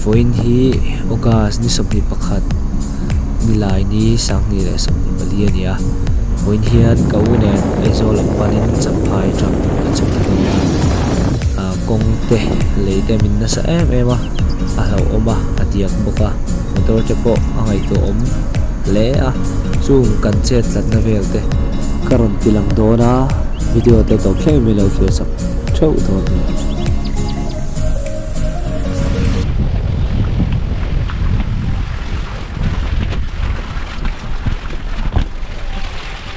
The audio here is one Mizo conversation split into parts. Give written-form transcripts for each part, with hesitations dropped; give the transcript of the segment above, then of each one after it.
Vawiin hi August ni 21 nilai ni sanghnih leh 24 a ni a vawiin hian ka u nen Aizawl lam panin Champhai atang kan chhuk thla dawn a ah kawng te lei te min nasa em em a a hlauhawm a a diak bawk a motor te pawh a ngaihtuah awm hle a chung kan chet tlatna vel te ka rawn ti lang dawn a video te tawp thleng in min lo thlir chak theuh dawn a ni.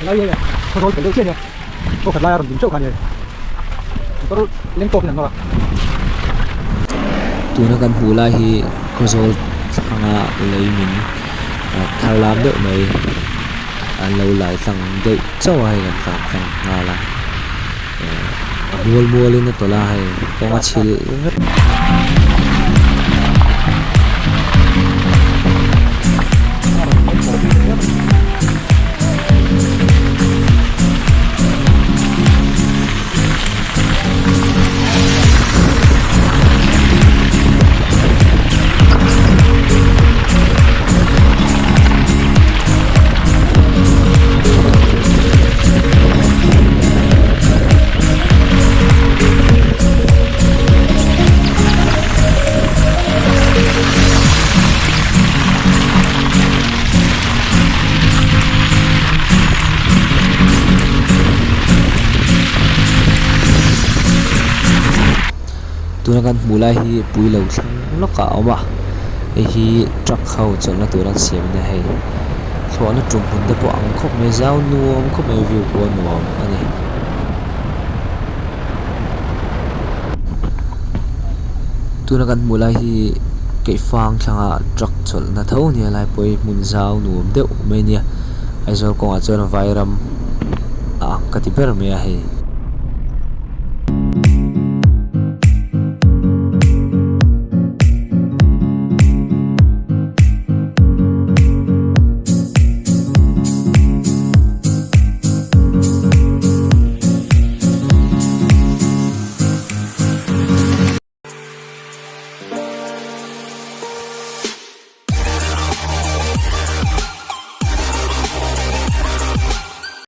Helai hi khaw zawl pel deuh chiah a nia khaw khat laia rawn ding teuh kha a nia motor leng tawk in an nawr a. Tuna kan hmuh lai hi khaw zawl thlanga lei min thar lam deuh mai an lo lai tlang deuh chauh a hei kan tlan tlang nghal a a mual mual in a tawlh a hei kawng a chhilh vek. Tuna kan hmuh lai hi pui lo thleng lawkah a awm a hei hi truck ho chawlhna tur an siam nia hei thlawhna tum hmun te pawh ang khawp mai zau nuam khawp mai view pawh a nuam a ni. Tuna kan hmuh lai hi keifang thlanga truck chawlhna tho nia lai pawh hi hmun zau nuam deuh mai ania Aizawl kawngah chuan vairam a ang ka ti ber mai a hei.